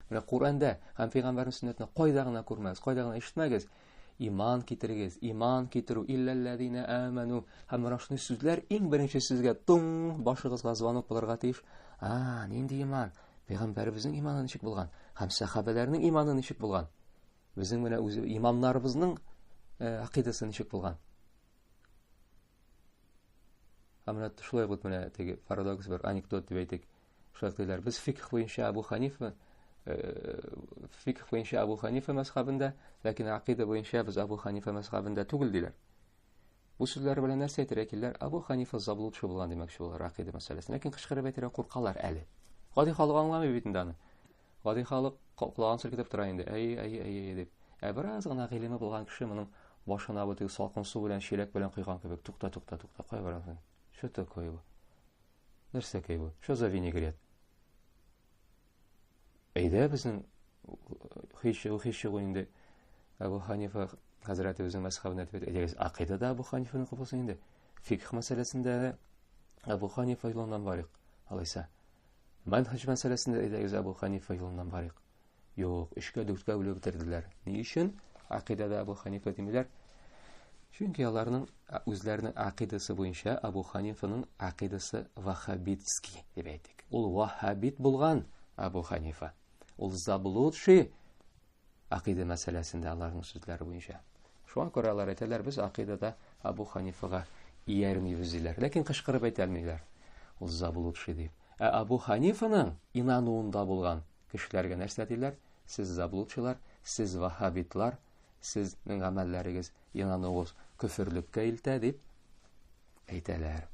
Менә Коръәндә һәм пәйгамбәрнең сөннәтендә кайда гына күрмәгез, кайда гына ишетмәгез, иман китерегез, иман китерү, илләлләзина аману. Һәм менә шундый сүзләр иң беренче сезгә туң башыгызга звонок булырга тиеш. А, нинди иман? Пәйгамбәребезнең иманы ничек булган? Һәм сәхабәләрнең иманы ничек булган? Безнең менә үзе имамнарыбызның э, акыйдасы ничек булган? Һәм менә шулай вот менә теге парадокс бер анекдот дип әйтик. Шулай диләр. Без фикх буенча Абу Ханифа э, фикх буенча Абу Ханифа мәзхәбендә, ләкин акыйда буенча без Абу Ханифа мәзхәбендә түгел диләр. Бу сүзләр белән нәрсә әйтергә киләләр? Абу Ханифа заблудшы булган димәкче булалар акыйда мәсьәләсен. Ләкин кычкырып әйтергә куркалар әле. Гади халык аңламый бит инде аны. Гади халык колагын селкетеп тора инде. Әй, әй, әй, әй дип. Ә бераз гына гыйлеме булган кеше моның башына бу теге салкын су белән чиләк белән койган кебек. Тукта, тукта, тукта, кая барасың? Что такое бу? Нәрсәкәй бу? Что за винегрет? Әйдә безнең һич югы, һич югы инде Әбу Ханифа хәзрәтебезнең мәзхәбенә дип әйтәгез. Акыйда да Әбу Ханифаныкы булсын инде. Фикх мәсьәләсендә дә Әбу Ханифа юлыннан барыйк. Алайса. Мәнһәҗ мәсьәләсендә әйдәгез Әбу Ханифа юлыннан барыйк. Юк, өчкә дүрткә бүлеп бетерделәр. Ни өчен? Акыйдада Әбу Ханифа димиләр. Чөнки аларның үзләренең акыйдасы буенча Әбу Ханифаның акыйдасы ваххабитский дип әйтик. Ул ваххабит булган Әбу Ханифа. Ул заблудший Акыйда мәсьәләсендә аларның сүзләре буенча. Шуңа күрә алар әйтәләр, без акыйдада Абу Ханифага иярмибез диләр. Ләкин кычкырып әйтә алмыйлар. Ул заблудший дип. Ә Абу Ханифаның инануында булган кешеләргә нәрсә диләр? Сез заблудшилар, сез ваххабитлар, сезнең гамәлләрегез, инануыгыз көферлеккә илтә дип әйтәләр.